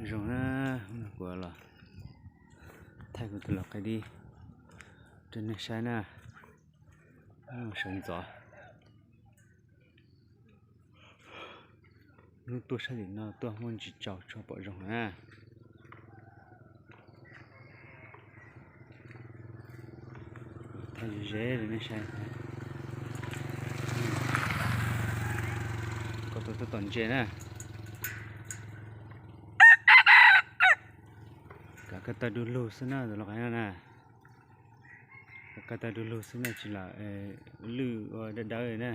Zoo na, kuv los thaij kuv tus lau qaib dib rau nej saib na. Sawv ntxov hnub tuaj sab tim no tuaj muaj ntsis tsaus tshua pom zoo na. Thaij ze ze rau nej saib. Ko taw tuaj tom ntses na. Kav ko taw du lug xwb na tus lau qaib no na. Kav ko taw du lug xwb na tsis lam lwj ua dawb dawb li na.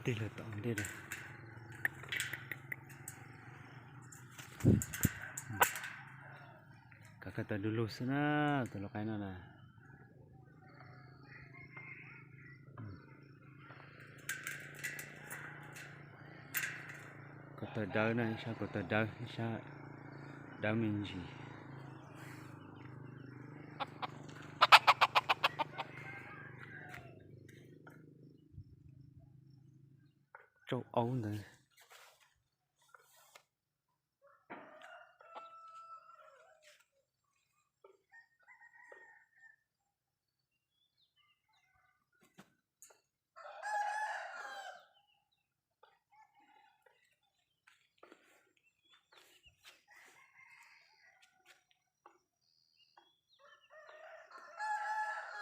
Tig lawm tom ntej. Kav ko taw du lug xwb na tus lau qaib no na. Ko taw dawb na, ib sab ko taw dawb, ib sab dawb me ntsis. Tsau aub ntawd.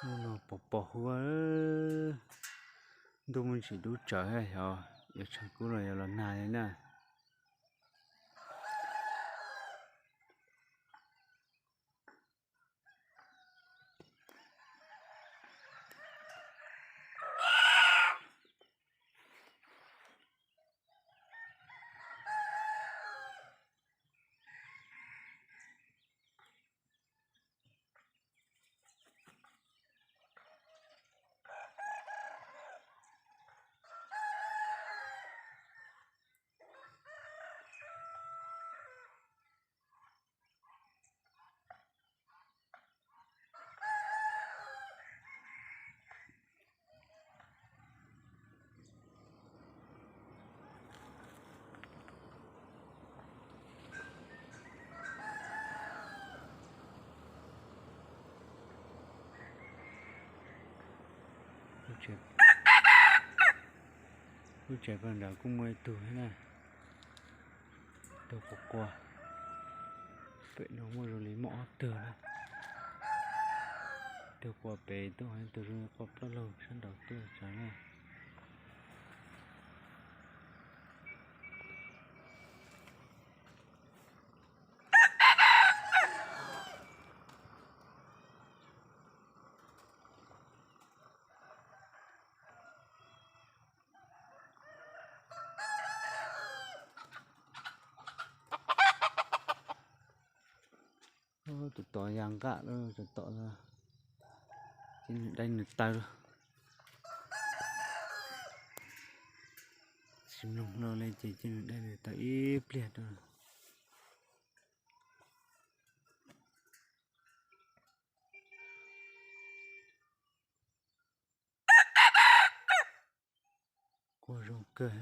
Hnub no pos pos huab, ntuj muaj ntsis dub tsawv, xyov yuav tshav kub los yuav los nag li na. Lub tsev pag nrad kuj muaj ib tug thiab na. Tug quas quas. Pem no muaj zoo li muaj ob tug na. Tug quas pem tuaj, tug zoo li quas plaub laug sab nraud tuaj tsav na. Tus tod ya nqaj lawm, tus tod ces nws dai nws taw. Tsis mloog hlo li ces cia nws dai nws taw ib pliag rau. Quaj zoo kawg.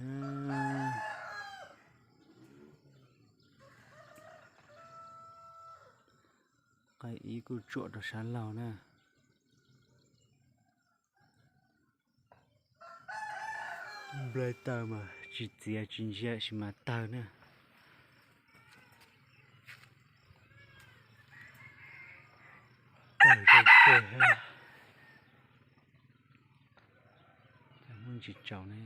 Qaib ib kuj tsuam rau sab laug na. Nplai taw mas tsis txiav tsis ntsia sis mas tawg na. Tawg zoo kawg. Muaj ntsis tsaus ne.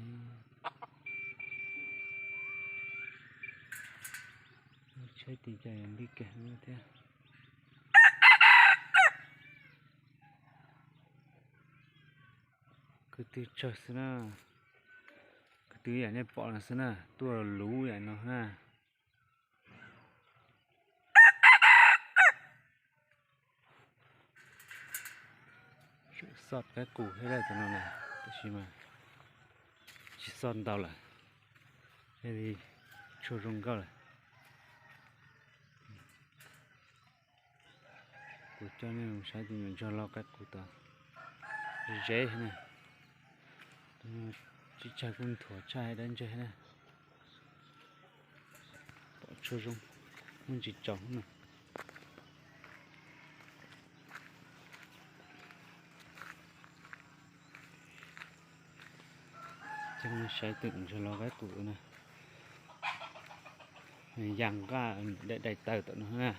Tshaib ti cas nti kag thiab. Kwv tw tsawg xwb na. Kwv tw yam nej pom no xwb na, tuaj luv yam no na. Tseem xoj qaib qus thiab lawm tus no na, tab sis mas tsis xoj ntau lawm, thiaj li tshuaj zoo nkauj lawm. Kuv coj nej mus saib tus me ntsuag lau qaib qus tod, ze ze na. Tsib tsag kuj nthuav tshaj dab ntseg na. Tshuaj zoo, muaj ntsis tsaus na. Coj saib tus ntsuag los qaib qus na, ya nqaj daim daim tawv tom no na.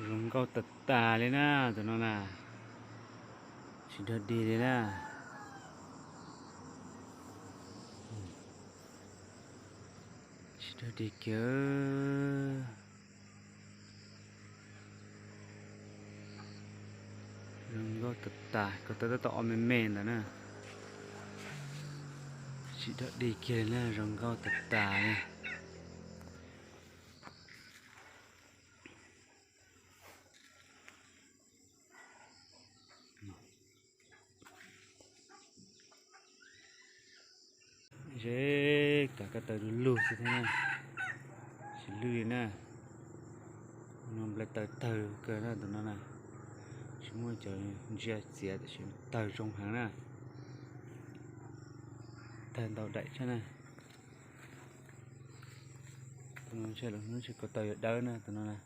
Zoo nkauj tas tas li na, tus no na, tsis dog dig li na. Tsis dog dig kiag. Zoo nkauj tas tas, ko taw tab tom o me me ntawd na. Tsis dog dig kiag li na, zoo nkauj tas tas li. Ze, kav ko taw lug lug xwb thiab na, tsis lwj li na. No nplai taws tawg kawg na tus no na, tsis muaj cov ntsia txiav tiam sis tawg zoo heev na. Tawg ntau daim thiab na. Tus no ntshe lawv hnub ntshe ko taw yuav dawb na tus no na.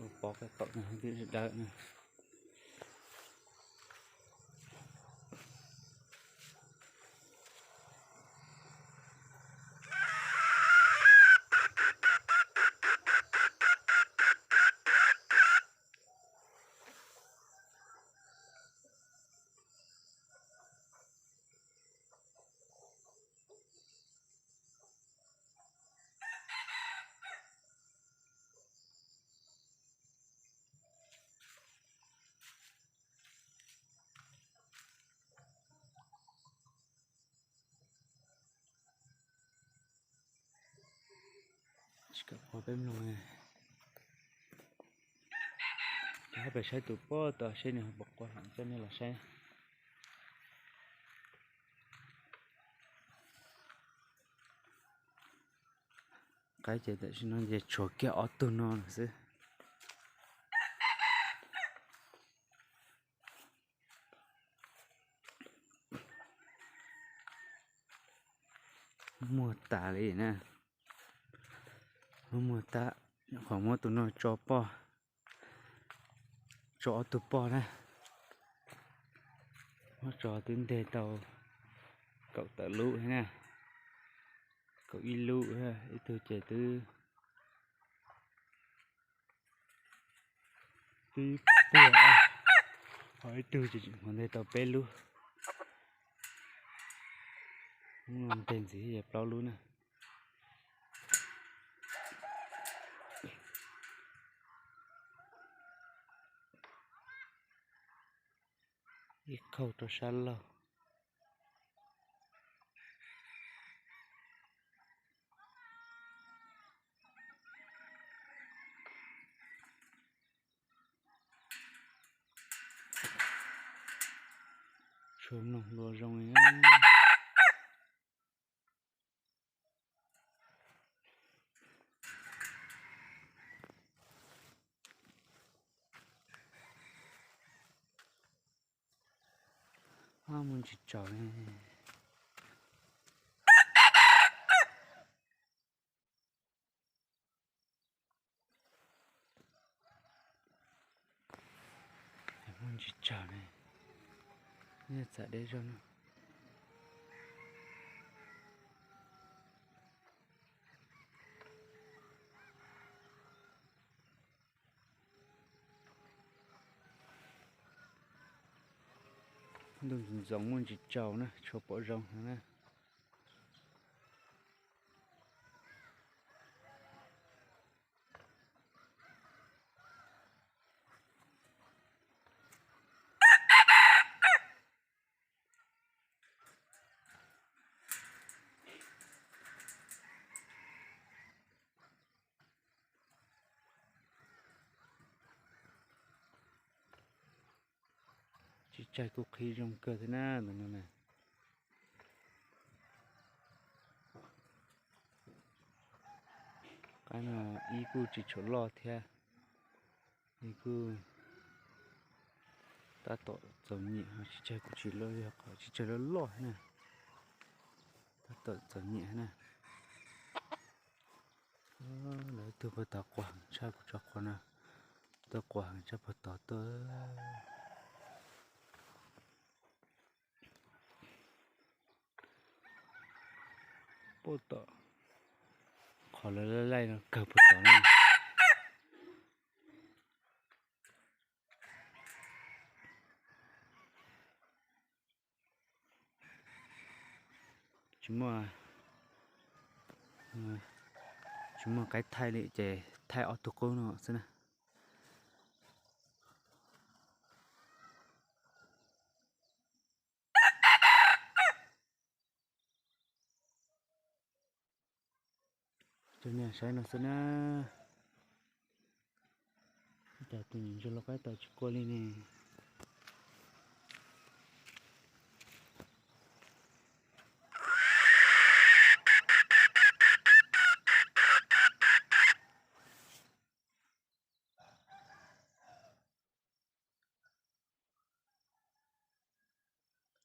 Ua pov ko taum no twb dawb na. Tsis kam qhuav peb mloog. Cov hab pem saib tus pob tod seb nws ho puas qua heev coj nej los saib. Qaib ces tam sim no ces tshuav kiag ob tug no lawm xwb. Muag tas li na. Muag tas, nyuam qhuav muab tus no tso poj, tso ob tug poj na. Muab tso twb nteg tau kaum tawm lub thiab na. Kaum ib lub, ib tug ces twb, twb puag, ho ib tug ces tseem nteg tau peb lub. Nteg ntxiv yog plaub lub na. Ib qhaug rau sab laug. Tshuav mloog hlua zoo li. Muaj ntsis tsaus li. Muaj ntsis tsaus li. Nyob txawm deb zog no. Ntuj ntxoov muaj ntsis tsaus na, tshuav pom zoo heev na. tsaig kuj qhib zoo kawg thiab na ntawm no na. Qaib no ib kuj tsis tshua loj thiab, ib kuj tab tom txaus nyiam, tsis tsaig kuj tsis loj, yog qhov tsis tsaig loj loj na, tab tom txaus nyiam na. Lawv tug puag tod quas heev tshaj kuv tso quas no, tuaj quas heev tshaj puag tod tuaj. Puag tom, qhov lawv laij laij no kawg puag tod na. Tsis muaj, tsis muaj qaib thaij li ces thaij ob tug qub no xwb na. Cov niag saib no xwb na. Cas tus niam ntsuag lau qaib tau tsis quaj li ne?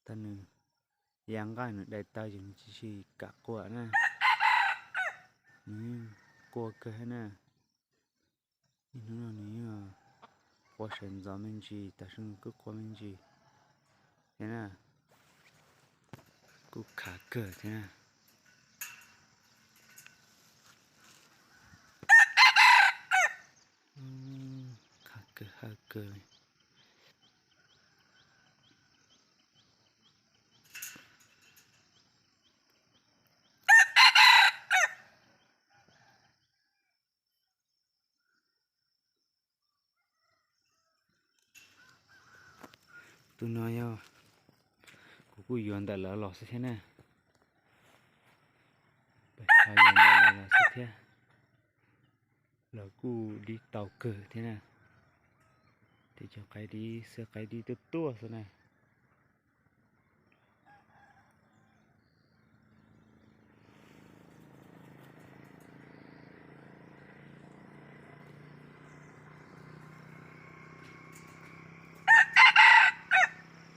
Tau nws ya nqaij nws dai taw ces nws tsis kam quaj na. Nws quaj kawg thiab na. Niaj hnub no nws yeej quaj sawv ntxov me ntsis, tam sim no kuj quaj me ntsis thiab na. Kuj khav kawg thiab na. Khav kawg hawj kawg li. Tus no yog kuv kuj yuav ntawm lawv los xwb thiab na. Peb yuav ntawm lawv los xwb thiab. Lawv kuj dib tau kawg thiab na. Tej cov qaib dib xwb, qaib dib tuaj tuaj xwb na.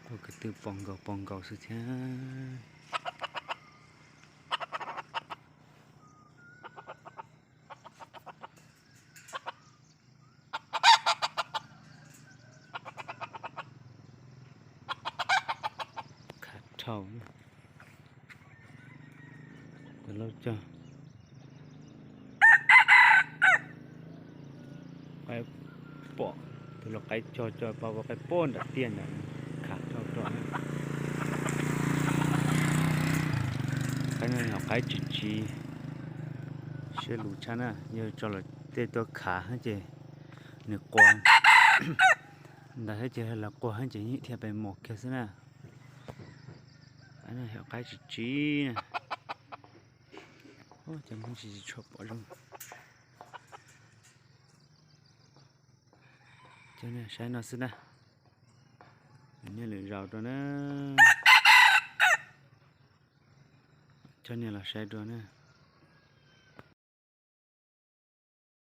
Ua kwv tw pom nkaus pom nkaus xwb thiab. Khav dhau. Tus lau cog qaib pom, tus lau qaib cog cog pa ua qaib pom nram tiaj ntawd, khav dhau rau. Qaib no yog qaib tsis tsiv, siab luv tshaj na, yog tso lawm tej tuaj khav ces nws quas ntawd thiab ces lawv quas thiab ces yeej thiaj pes mos kiag xwb na. Qaib no yog qaib tsis tsiv na. Cov Hmoob tsis tshua pom zoo. Cov niag saib no xwb na. Niag lwm zaus rau na. Cov niag los saib dua na.